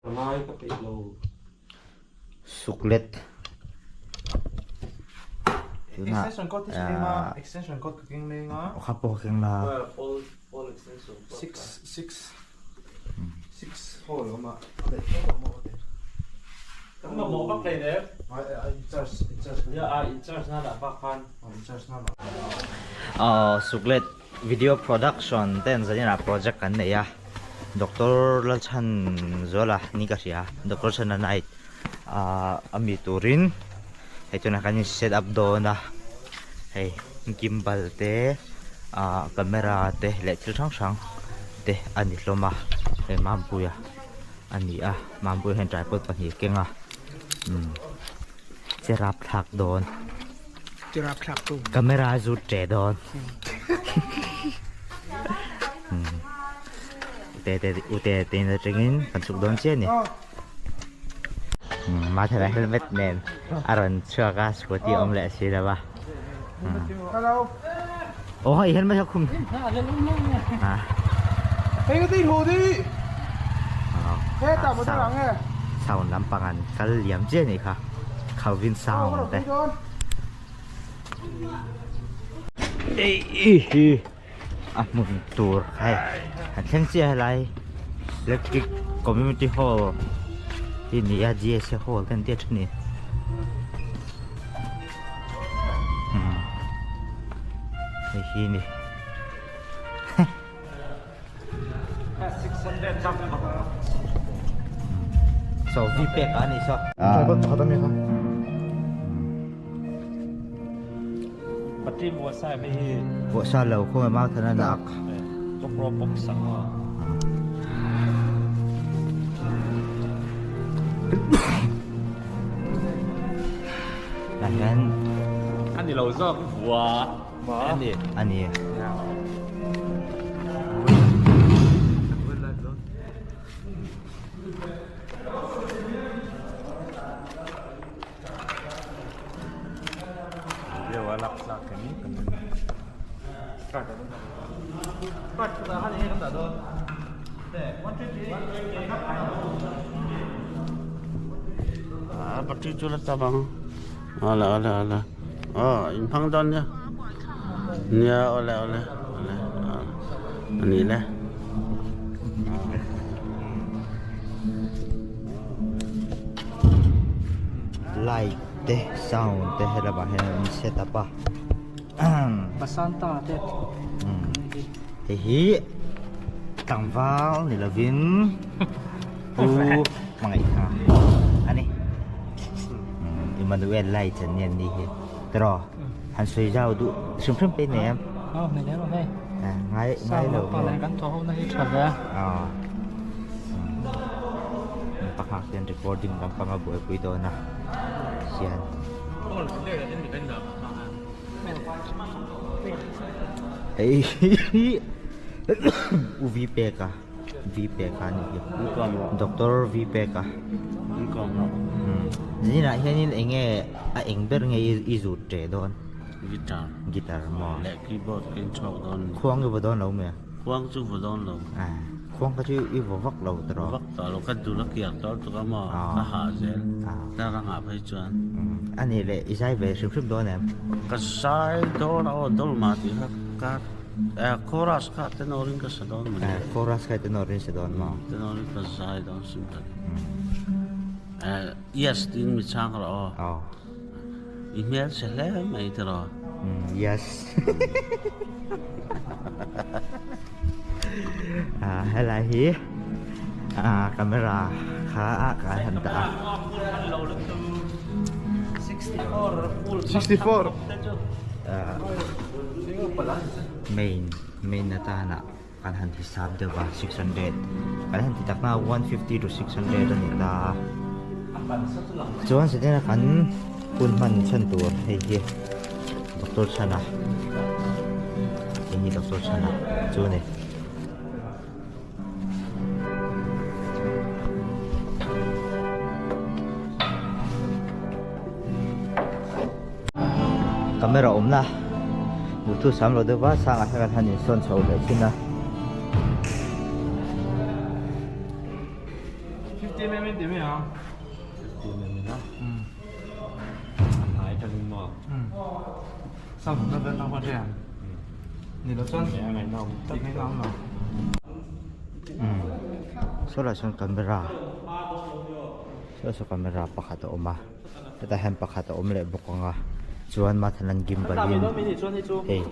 Ka ngai ka peih lo. Suklet. Tuna Extension cord hi keng a, extension cord ka keng leng a. Kha pawh ka keng la. Six six six hole awm a. Daih tho awm a awte. Kan mamawh vak hlei nem. In charge in charge. Ya a in charge na lah bak khan. In charge na lah. Suklet Video production ten zanin ah project kan nei a Doctor Lalchhan Zuala ni ka hria Doctor Chhana Night ah ami turin hei tunah kan in set up dawn a hei gimbal te ah camera te leh thil hrang hrang te a ni hlawm a hei Mampuia a ni a Mampuia hian tripod pahnih a keng a umm che rapthlak dawn. Camera zut ṭeh dawn. Ute te ute te in atangin kan chhuk dawn chiah a ni. Mathana helmet nen a rawn chhuak a scooty a awm leh si lo a. Aw hei helmet kha khum. Sound lampang an kal liam chiah a nih kha Calvin sound te. Ei a hmun tur hei an thleng chiah helai electric community hall hi ni a G_S_A hall te an tia thin a ni hei hi a ni. Saw vi pek a ni saw. Tripod pakhat a mi kha. Pati buasa mi hi. Buasa lo khaw nge mau thana nak. Tokro bawk sang a. Tah hian. Ani lo zawk vua. Ani. Ani. A battery chu la tam ang awle awle awle aw in hmang dawn nia nia awle awle awle a ni le. Light te sound te helamah hian an set up a Basanta te hei hi tlangval ni lovin pu hmangaihna a ni Emmanuel light an ni an ni hi tiraw han sawi zau duh hrim hrim pei nei em ngai ngai lo kan thaw ho na hi tha ve a pakhat hian recording lampang a buaipui dawn a hian. Hei hi U V Peka V Peka a nih hi Doctor V Peka Zinah hianin eng nge a eng ber nge i zut ṭeh dawn Guitar Guitar maw leh keyboard ka inchhawk dawn Khuang i vaw dawn lo mi a Khuang chu vaw dawn lo Khuang kha chu i vaw vak lo tawh Vak tawh lo ka dul a kiar tawh tuk a maw ka hah zel ka rangah phei chuan. A nih leh i zai ve hrim hrim dawn em? Ka zai dawn a aw dawl mah tih kha ka chorus kha tenor in ka sa dawn mawni. Chorus kha tenor in sa dawn maw? Tenor in ka zai dawn sim tak. Yes tiin mi chhang rawh aw. I hmel che hle mai tiraw? Yes. Helai hi camera kha a kai han dah a. 64. Main main atana kan han hisap deuh a 600 kan han ti tak na 150 to 600 a ni ta a chuan setena kan hun hman chhan tur hei hi doctor chhana hei hi doctor chhana chu a ni. Camera awmna duhthu sam lo deuh va sangah hian kan han insawn chho leh thin a. mm in ti mai ang. 15 mm in a. A hnai tangin maw? Sang na vel tang khuan hriat ang. Ni lo chuan Leh a ngaihnawm tak ngaihnawm lo. Saw lai sawn camera saw saw camera pakhat a awm a hetah hian pakhat a awm leh bawk ang a chuan mathalan gimbal in hei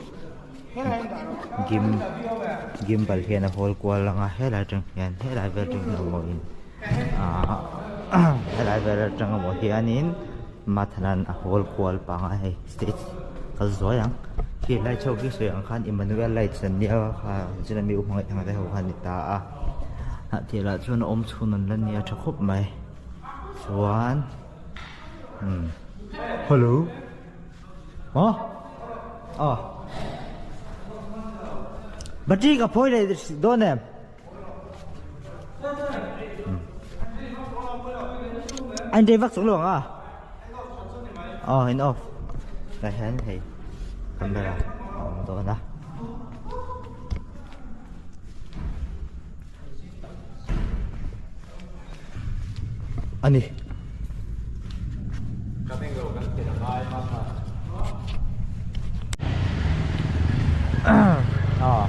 gim gimbal hian a hawl kual ang a helai atang hian helai vel atang hian emaw in ahh helai vel atang emaw hianin Mathalan a hawl kual pang a hei stage kal zuai ang khi light ho khi sawi ang khan Emmanuel lights an nia kha chuan mi u hmangaih thang te ho khan a ni ta a hnahthial ah chuan a awm chhun an la nia tha khawp mai chuan umm hello aw aw battery ka phawi leh dawn em. Anh đi vắt xuống luôn à? Ờ, anh off. Đây hian hei camera a awm dawn a. Ani. Aw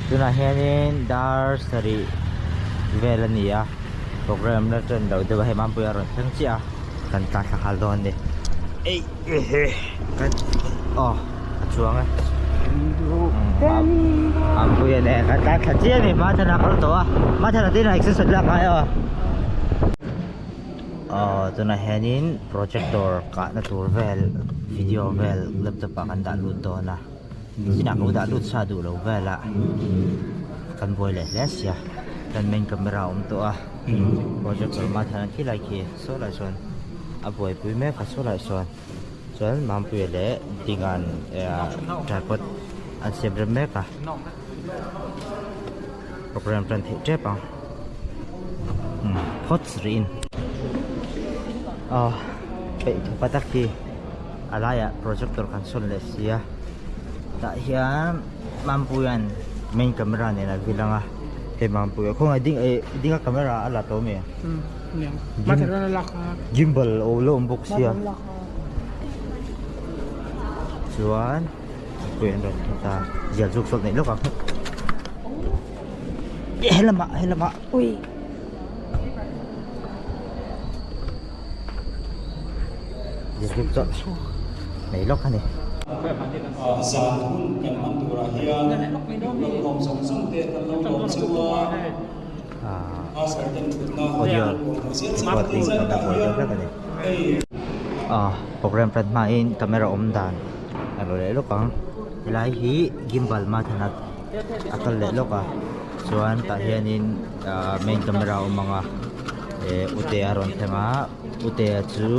tunah hianin dar sarih vel a ni a program la tan loh deuh a hei Mampuia a rawn thleng chiah a kan tlan thla nghal dawn a ni eih kan aw a chuang e Mampuia nen kan tlan thla chiah a ni Mathana a kal tawh a Mathana te inah exercise lak ngai aw. Aw tunah hianin projector kahna tur vel video vel laptop ah kan dah lut dawn a chinah ka dah lut sa duh lo vel a kan buai leh hle sia kan main camera a awm tawh a projector hma thlan a khi lai khi saw lai sawn a buaipui mek a saw lai sawn chuan Mampuia leh Dinga'n tripod an siam rem mek a program tan theih tep ang. Phawt rih in aw peih thu pa tak hi a laiah projector kan sawn leh si a tah hian Mampuia'n main camera nen a vil ang a hei Mampuia khawngaih ding eh ding a camera a la tawh ami gimbal a lo awm bawk sia chuan Mampuia an rawn thawt a zial zuk sawt neih lawk ang. Helama helama ui nei lawk a ni. Zan hun kan hman turah hian lawmhlawm zawng zawng te kan lo lawm cheu a, Pastor ten thutna Audio an kawm hmu zel cheu a recording tih kan zan la buai ah deuh hian hlek a ni. hei Program tan hmain camera awm dan a lo leh lawk ang helai hi gimbal mathana a kal leh lawk a chuan tah hianin ahh main camera a awm ang a eh ute a rawn thleng a ute chu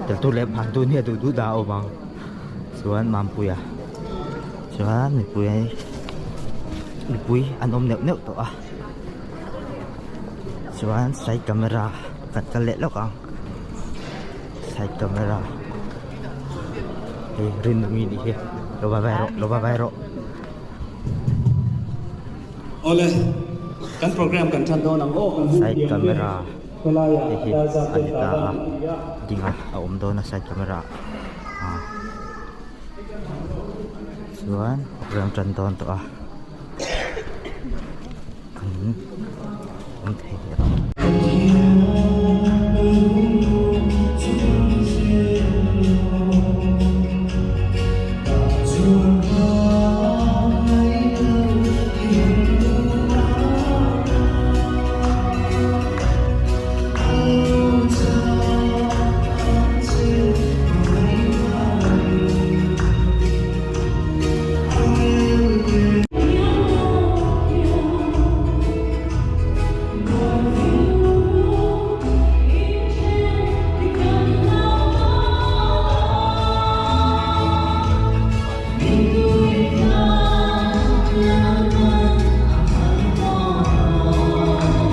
tel tur leh phan tur nia duh duh dah a awm ang chuan Mampuia chuan mipui mipui an awm neuh neuh tawh a chuan side camera kan kal leh lawk ang side camera hei rinawmi nih hi lo va vai rawh lo va vai rawh. Awle kan program kan tan dawn ang aw kan hun Side thiam te camera khawlaiah te hi dar zat a te ni tah ta dan a an ti a. ding a a awm dawn a side camera ah chuan program tan dawn tawh a. Kan awm thei leh ang.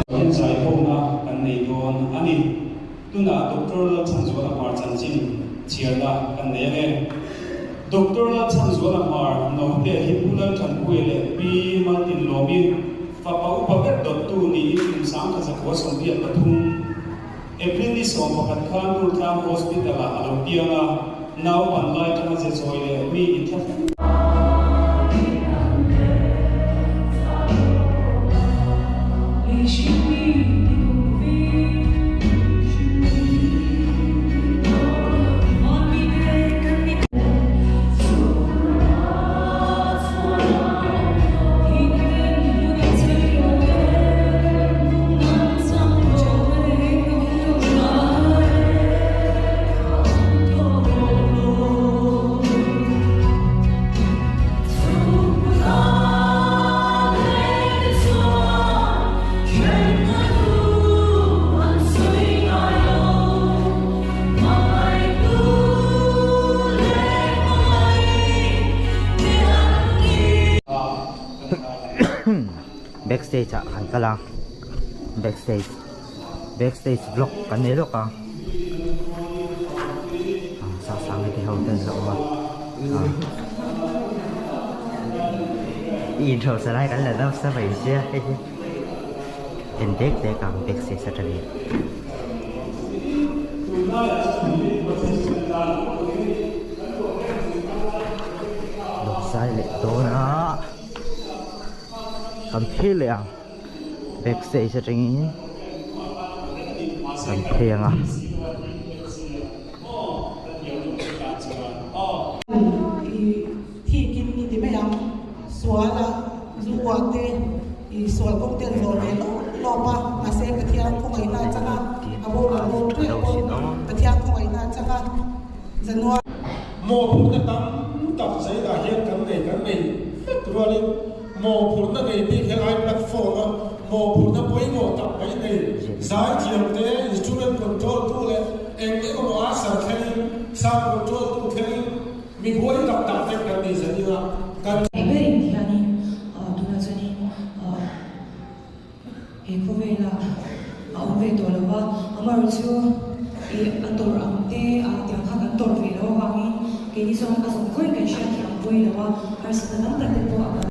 Hian zaikhawmna kan nei dawn a ni. Tunah Doctor Lalchhanzuala Hmar chanchin chhiarna kan nei ang e. Doctor Lalchhanzuala Hmar naute hi Pu Lalthanpuia leh Pi Maltinlawmi. Fapa upa ber dawttu niin kum 1983, April ni 11 khan Durtlang Hospital-ah a lo piang a, naupan lai atanga ze chawi leh mi inthlahrung. Backstage ah kan kal a backstage backstage vlog kan nei lawk a sang sang te ho ten lo awm a i intro sa lai kan la nasa mai sia hei hi en dek dek ang backstage atangin. Lawmzai leh dawn a kan phei leh ang backstage atangin kan phei ang a. Thikin i ti mai ang suala zu te i sual kawng te an zawh ve lawp lawp a mahse Pathian khawngaihna a chang a a boral dawn teuh pawh Pathian khawngaihna a chang a January. Mawhphurhna tam tak zailah hian kan nei kan nei vek rualin mawhphurhna nei bik helai platform a mawhphurhna pawimawh tak mai nei zaithiam te, instrument control tu leh eng eng emaw a sar thlengin sound control tu thlengin Mi buai tak tak vek kan ni zan ila kan. Theih berin hianin tunah chuanin he khawvela a awm ve tawh lo va, amaherawh chu ih a tawrh ang te a tiang kha kan tawrh ve loh avangin keini chuan a zawng khawiin kan hriatthiam pawi lo a, harsatna tam tak te pawh a kan.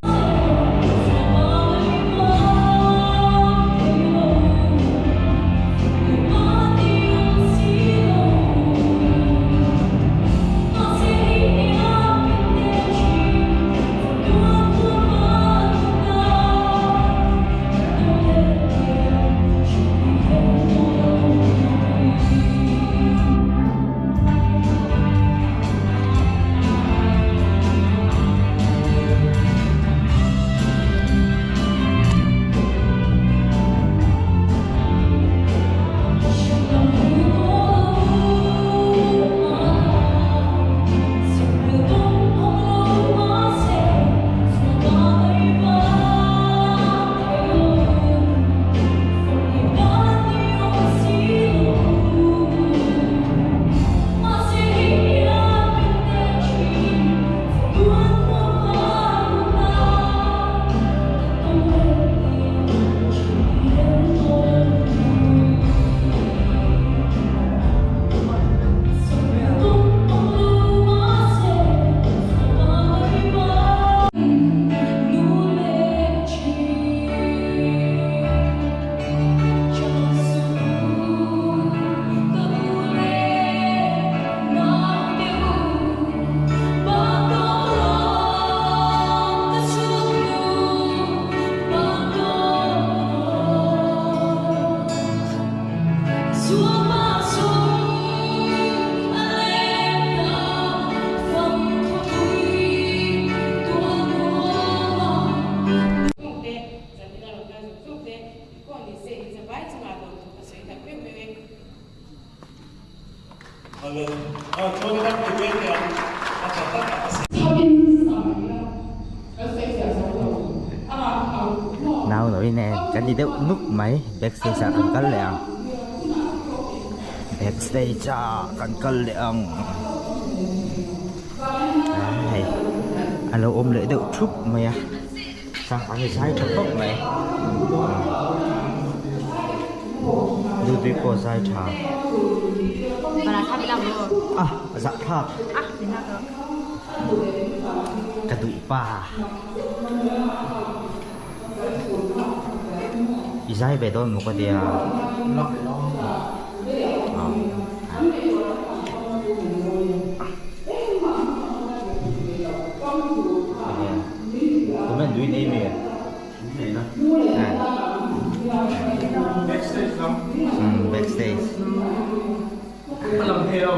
Nau noi nen kan ni deuh nuk mai backstage ah kan kal leh ang backstage ah kan kal leh ang hei a lo awm leh deuh thup mai a sang hi zai tha khawp mai Duty pawh zai tha ah zahthlak ka duh pa. I zai ve dawn maw ka tia. Comment dui nei mi. Nei na. Backstage lam. Backstage. Alam theo.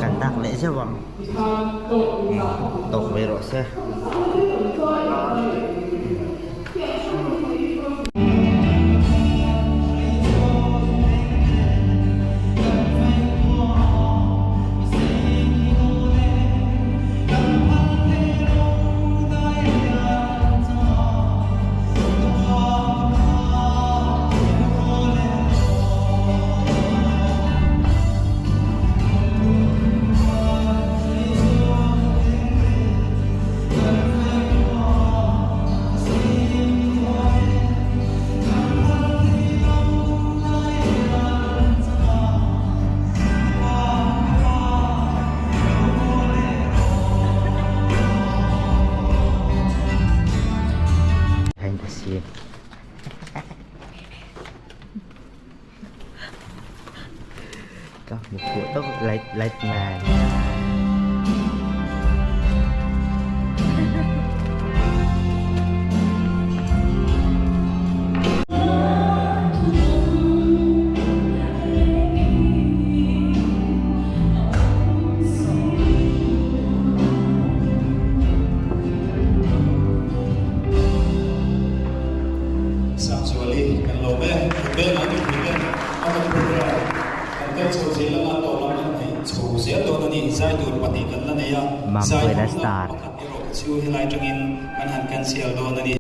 Kan tak leh zeuh ang. Tawk ve rawh se. Behind the scene. Ka hmu fuh tawp light light man. Sangzuali kan lawm e, kut vel ah mipui ten a rawn program kan kal chho zel anga tawh lam kan hnaih chho zel dawn a ni, zai tur pahnih kan la nei a, zai Mampuina hawng na star. pakhat erawh kha chu helai tangin kan han cancel dawn a ni.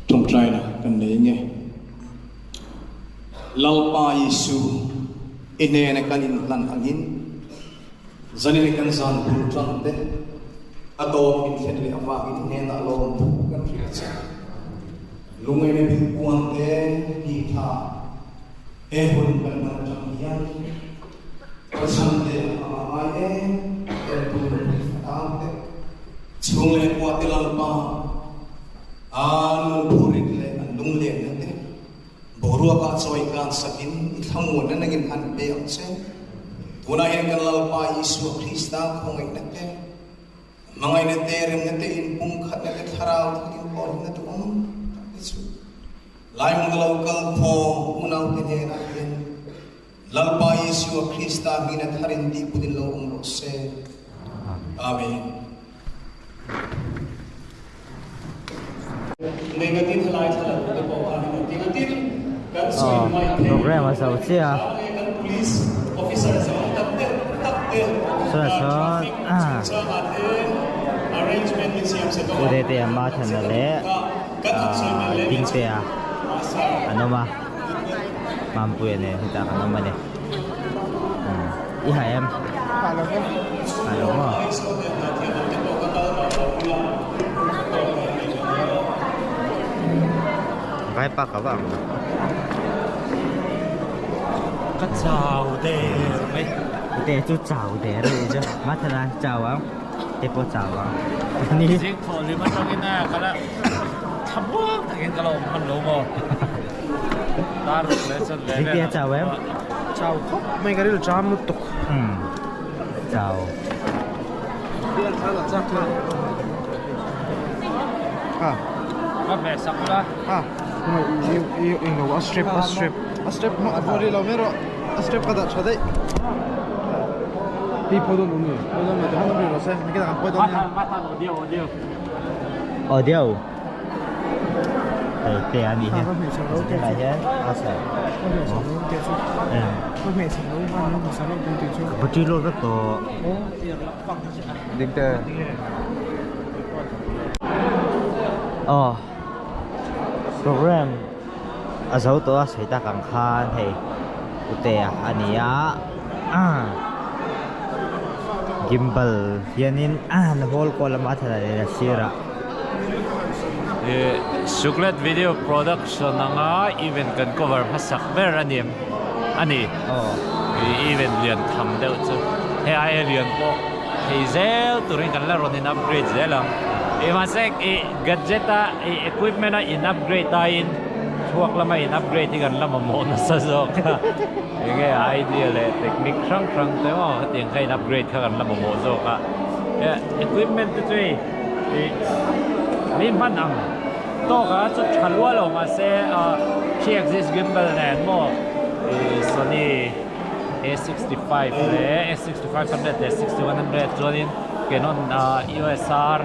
Tawngtaina kan nei nge? Lalpa Isu, i hnena kan inhlan angin, zanin kan zan bul tang te a tawp min thlen leh avangin i hnenah lawmthu kan hrilh che. Lungaina bil puan te hlip thla he hun kan hman atang hian kalsan te a ngah ngai em em tu nupui fatang te chhung leh kua te Lalpa a nun phurit leh an lunglenna te boruak ah chawi kan sakin i thlamuanna nangin han pe ang che. Tunah hian kan Lalpa Isua Krista khawngaihna te Hmangaihna te, remna te, inpumkhatna te, thlarau thil inpawlhna te awm tak te chu Laihmun a lo kal khawm unaute hnenah hian Lalpa Isua Krista hmingin a tharin tihput in lo awm rawh se. Amen. Negative helai thlalak te pawh khan in awm tin kan sawi mai thei Program a zo chiah a. Kan police officer zawng tak deuh tak te traffic chungchangah te arrangement min siam se bawk a. Ude te a Mathana leh Dingtea an awm a, Mampuia nen hetah kan awm a ni. I hai em? Hai lo ve. Hai lo maw? Vai pa ka vang. Ka chau der mai. Te chu chau der ri chu. Ma thana chau ang. Te pawh chau ang. Ni. Zing thawh lim atangin a kala thlamuang takin ka la awm hman lo maw. Dar ruk leh chuan ve ve. Zing chau em? Chau khawp mai ka ril cham lutuk. Chau. Ah. Ka hmeh sak ula. Ah. I i lo a strip a strip a strip ma a ri lo mai rawh a strip ka dah tha daih. Ti pawh dawn ni. Pawh dawn mai te han ri rawh se. Nikita kan pawh dawn nia. Matan audio audio. Audio. Hei te a nih hi. Helai hian a sa. Battery load vek tawh. Ding te. Aw program a zo tawh a sawi tak ang khan hei Utea a ni a gimbal hianin an hawl kual a mahse a leh a sirah. Ih Suklet Video Production anga event kan cover hmasak ber a ni a ni. Ih event lian tham deuh chu hei aia lian pawh thei zel turin kan la rawn in upgrade zel ang. Ih mahse ih gadget a ih equipment a in upgrade aiin thluak lama in upgrade hi kan la mamawh nasa zawk a. Enge idea leh technique hrang hrang te maw hetiang kha in upgrade kha kan la mamawh zawk a. Equipment te chu hei ih mi hman ang tawk a chu tha lua lo mahse khi axis gimbal nen maw ih Sony A65 leh A6500 leh 6100 chuanin Canon EOS R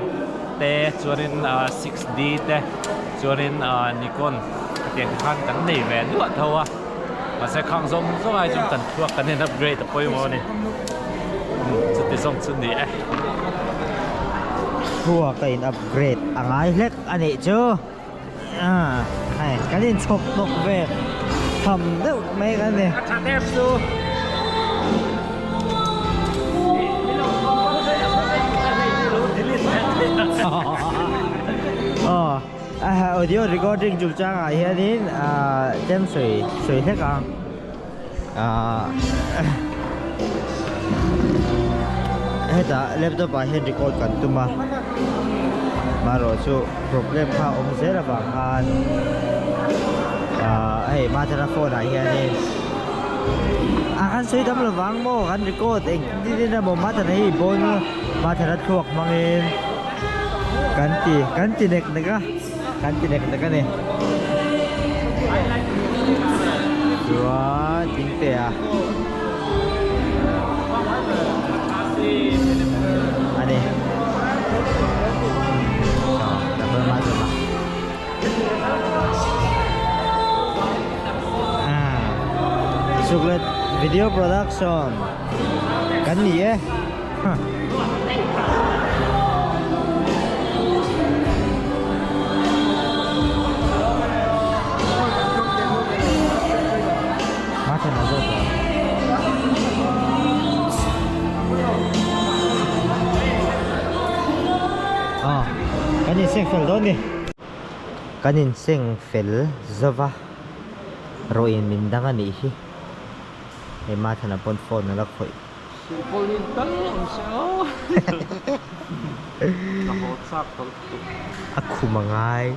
te chuanin 6D te chuanin Nikon hetiang te khan kan nei ve duah tho a. Mahse khang zawng zawng ai chuan kan thluak kan in upgrade a pawimawh a ni. Chuti zawng chu ni e. Thluak a in upgrade a ngai hlek a nih chu. Hei kan in chhawp hnawk ve tham deuh mai kan ni. A tha em chu. Aw. Audio recording chungchangah hianin tlem sawi sawi hlek ang hetah laptop ah hian record kan tum a marawh chu problem kha a awm zel avang khan hei mahthana phone ah hianin a kan sawi dam lovang maw kan record engtin emaw mahthana hi bawn mahthana thluak hmangin. Kan ti kan ti nek nek a kan ti nek nek a ni chuan dingte a a ni Suklet video production kan ni e. Kan inseng fel dawn ni. Kan inseng fel zova rawhin min dang a nih hi. Hei Mathana pawn phone a la khawih. Silpaulin tal awm se aw. Ka haw chak tawlh tuk. A khum a ngai.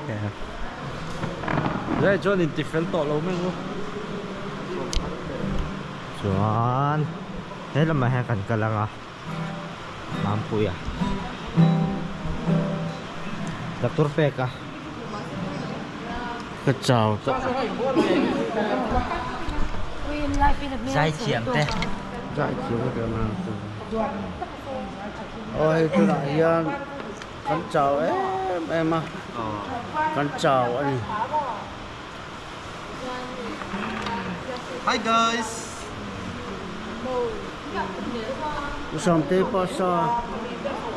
Zai chuan inti fel tawh lo mai ang u. Chuan he lamah hian kan kal ang a. Mampuia. Doctor pek a. Ka chau tawh. Zaithiam te. Zaithiam te kan ang chu. Aw hei tunah hian kan chau em em a. Kan chau a ni. Hi guys. Sawmtei pawh saw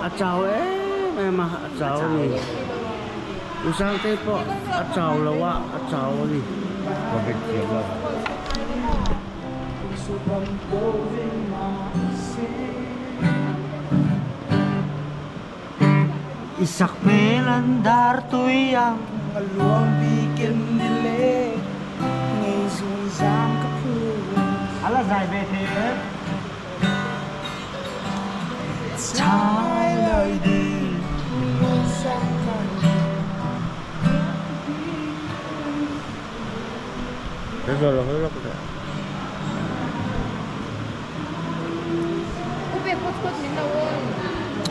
a chau em em a a chau a ni Usangtei pawh a chau lo a a chau a ni. I sak hmel an dar tui ang. A luang bik em ni le ngei zun zam ka phu. A la zai ve thei em? Chai lời đi luôn sang kan.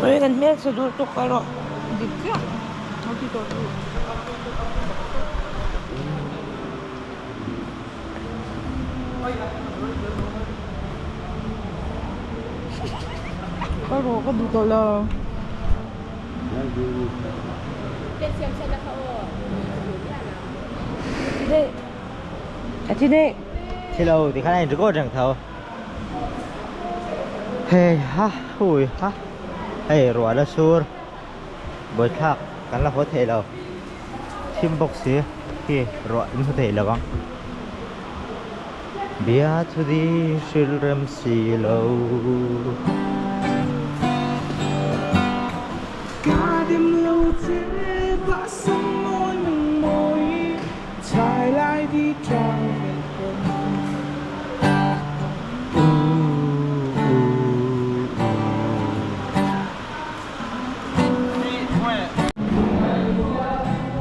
Oi kan hmel chhe duh tuk erawh dik chiah a ti tawh duh. Ka rawh ka duh tawh lo. A thi deh. Thi lo ti khan a in record reng tho. Hei ha hui ha hei ruah la sur buaithlak kan la haw thei lo thim bawk si khi ruah in hmu thei lo ang bia thu di hril rem si lo.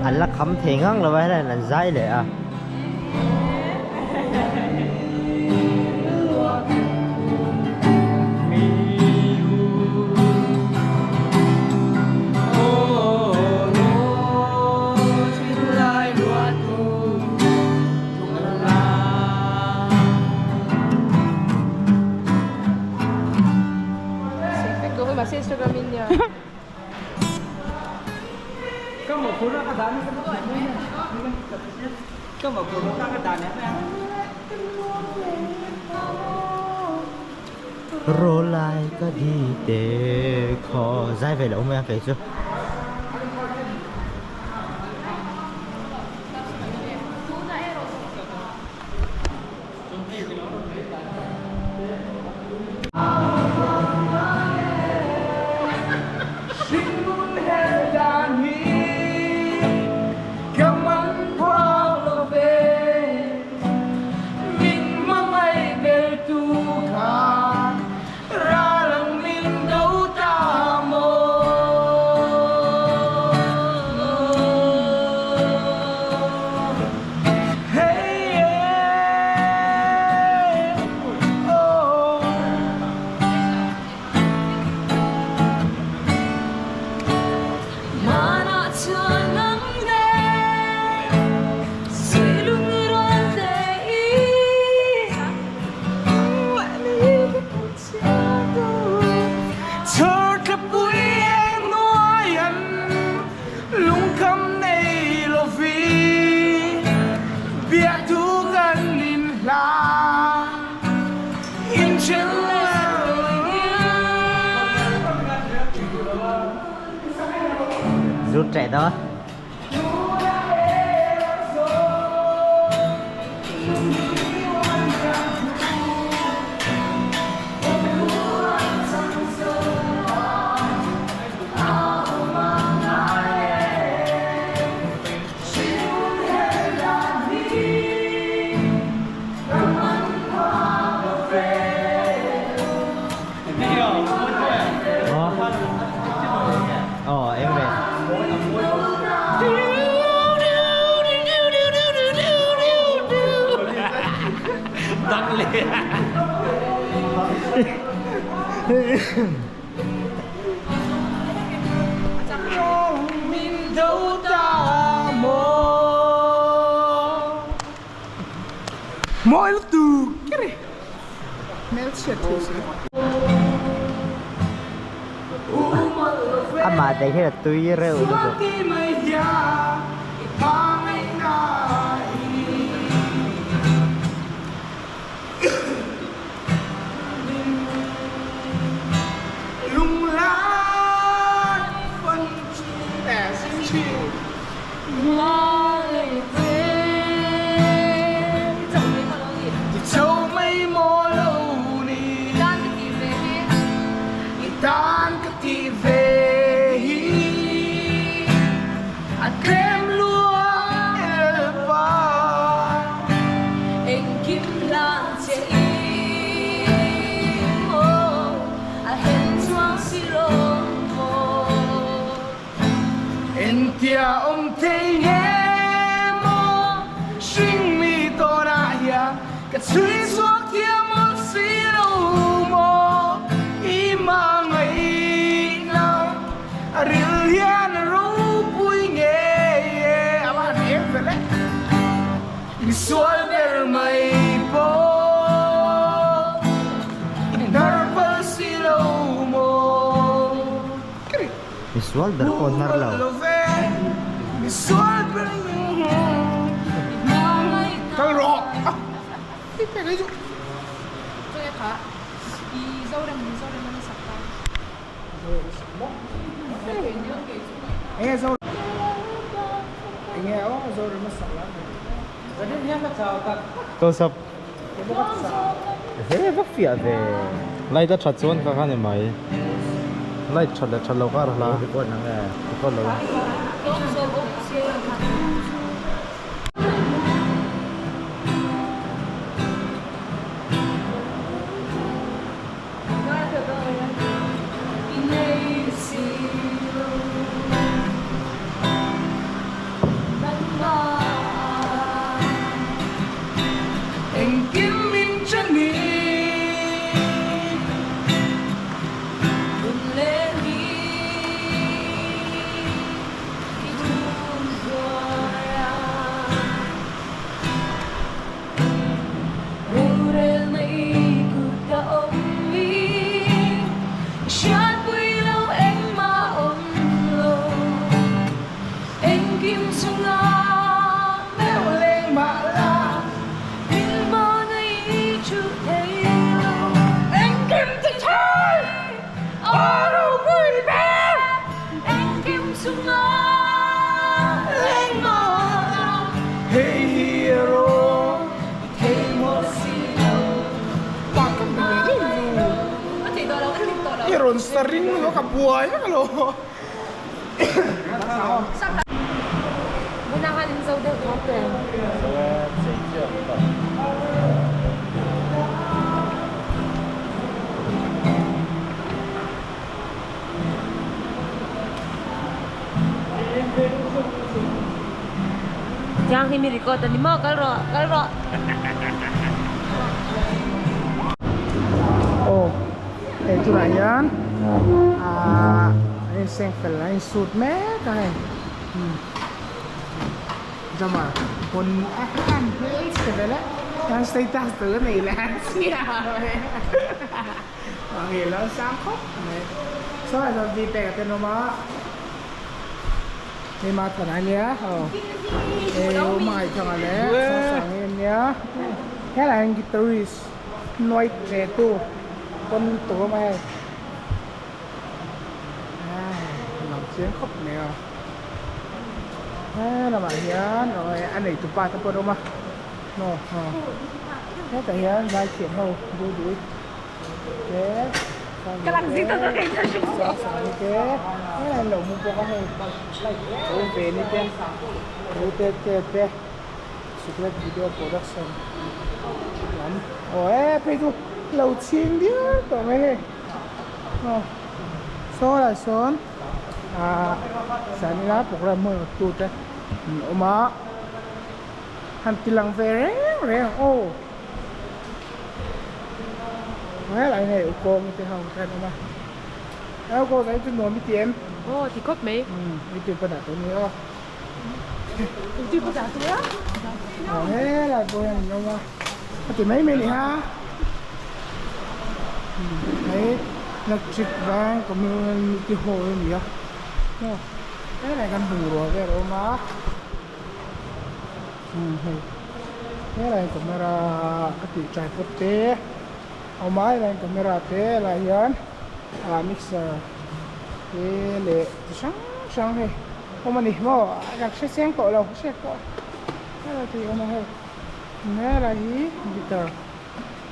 An la kham thei ngang lo a helaiin an zai leh a. Rawlai ka di te khaw zai ve lo mai a kei chu. Rút trẻ đó. Mawi lutuk keri hmelchhiat thei si. Amah te hian a tui reuh lutuk. Misual ber pawh hnar lo. Close up. He va fiah ve. Light a that chuan ka kha ni mai. Light that leh that lo kar hla. Record nang e. Record lo. Yang hi mi record ani mo kal ro kal ro. Oh, eh tu na yan. Ah, in seng fel in suit me ka hai. Jama pon an hel se vela. Yan status tu nei la sia. Ang ilo sang ko. So as of the pe ka no ma. Ni ma than ai nia. Oh. Eh, mai thang ale. Sang em nia. Thế là anh guitarist nói về tu con tổ mà à làm chiến khóc nè à là bạn hiến rồi anh này tụi ba tụi đâu mà no thế tại hiến vai triển hậu đuôi đuôi thế cái làm gì tao có cái thế thế là lẩu mùng có hay về đi tên thế thế thế Secret Video Production lắm. Ôi, bây giờ lâu chín đi, tụi mày. Số là số. À, sáng nay program mới tụt đấy. Mà, hắn tilang về reng reng. Ô. Helai hei u kawng te ho te an awm a. Hello kawng zai chu nuam i ti em? Aw ti khawp mai. Umm youtube a dah tawh ania aw. Youtube a dah tawh a? Aw helai pawh hian an awm a. A ti mai mai ni ha. Hei electric bank community hall a ni a. Maw helai kan bungrua vel a awm a. Umm hei helai camera ka tih tripod te a awm a helai camera te helai hian ah mixer te leh chi hrang hrang hei awm a ni maw ka hre chiang tawh lo ka hriat pawh helai te hi a awm a hei helai hi guitar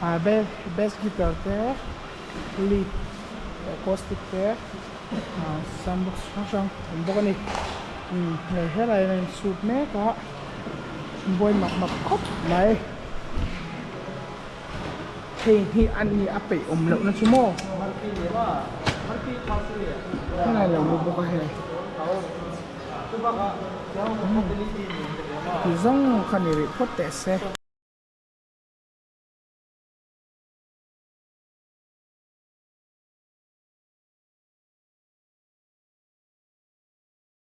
ah bass guitar te lead acoustic te ah sound box hrang hrang a awm bawk a ni umm hei helai hian a insut mek a buai mak mak khawp mai hei hi a ni a peih awm loh na chu maw helai lo mu bawk a hei ti zawng kha ni rih phawt teh se.